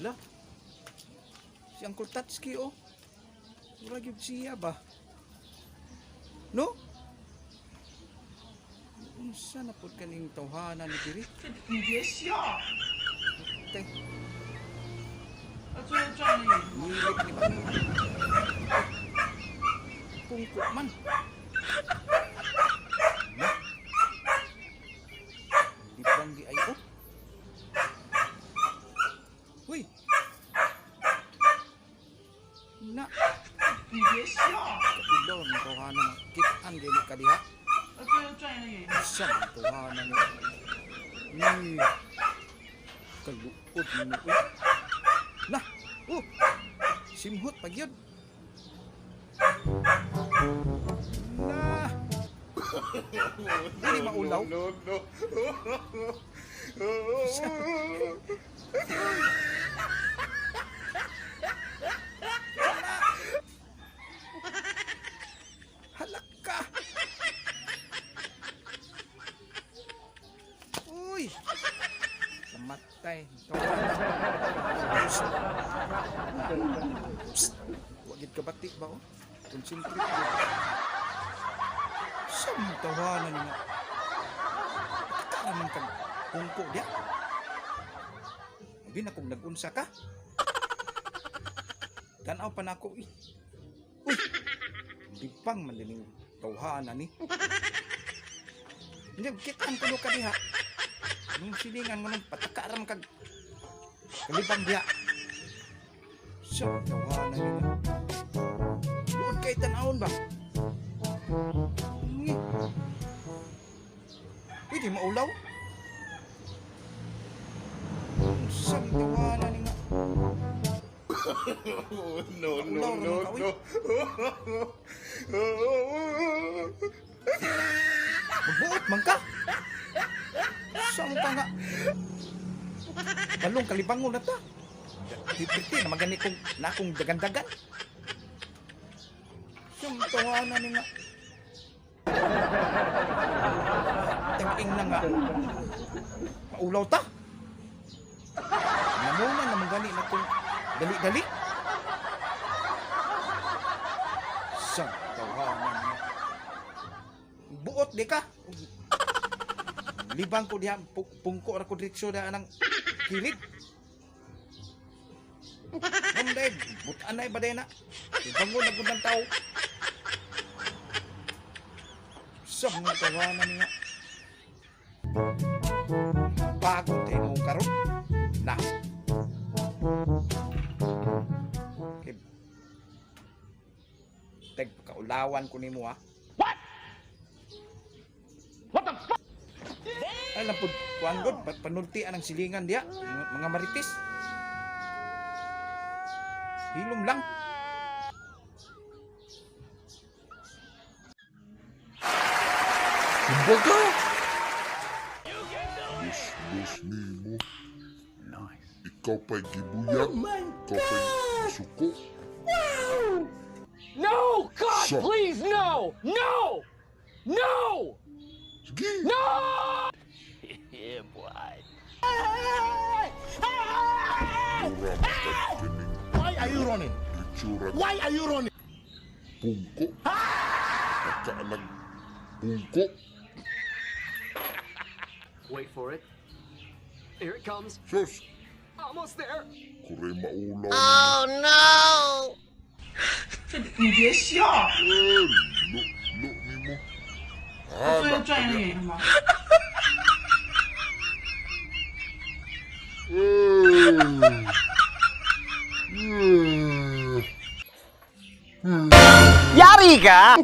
La. Si Uncle Tatsuki, oh. Wala gyud siya ba? No? Unsa na pud kaning tawhana ni diri? 你别笑， Tay, 他最后赚了眼吗？ nilit ni ba? Pungko man. Na. Libang di ay oh. Uy. Na. 你别笑， Kapilaw ng tawhana nga. Kitaan gani ka diha. 他最后赚了眼吗？ Siya ng tawhana nga. Uy. Kaluot mo. Uy. Na. Oh. Simhot pag yun. Na. Dili maulaw. No, no. Halak ka. Uy. Namatay. Psst. Wa gid ka bati ba oh? Concentrate gid. Sa mong tawanan nga. Pataka man kag pungko diya. Abi na kung nag-unsa ka. Tanaw pa nako eh. Uy. Libang man din yung tawhana ni. Hindi, kitaan ko ka diha. Nung silingan mo nung pataka ram kag kalibang diha. Sa tawhana ni nga. Luod kay tanawon ba? Ngi. Uy, di maulaw. Sa tawhana ni nga. No, no, no, no. Magbuot man ka. Saan ka nga? Balong kalibangon na ta. Pipiti na magani kong nakong dagan-dagan. Siyang tawanan ni nga. Tanging na nga. Maulaw ta. Namuna na magani na kong dali-dali. Siyang tawanan nga. Buot di ka. Libang ko diha, pungko ra ko diretso diha anang kilid. Ngam day, butan na ba day na. Bangon na gud ng tao. Sa mga tawanan niya. Pagod tayo mo karon. Na. Okay. Teg, pagkaulawan ko nimo ha. What? What the fuck? Ay lang pud kuan gud panultian ang silingan diha mga maritis. Hilom lang. Kumbaga! Lus-lus nimo. Nice. Ikaw pa'y gibuyag. Oh my Ikaw pa'y suko. No! God, please, no! No! No! Sige! No! Yeah, boy. Mura magkatining Why are you running? itsura Why are you running? pungko. Pagkaalag pungko. Wait for it. Here it comes. Sus! Almost there. Kuray maulaw. Oh no! 这你别笑， Eh, lo, lo nimo. 他最后 Hala 赚 ka 了 niya. 眼吗？ Eh. Yari ka!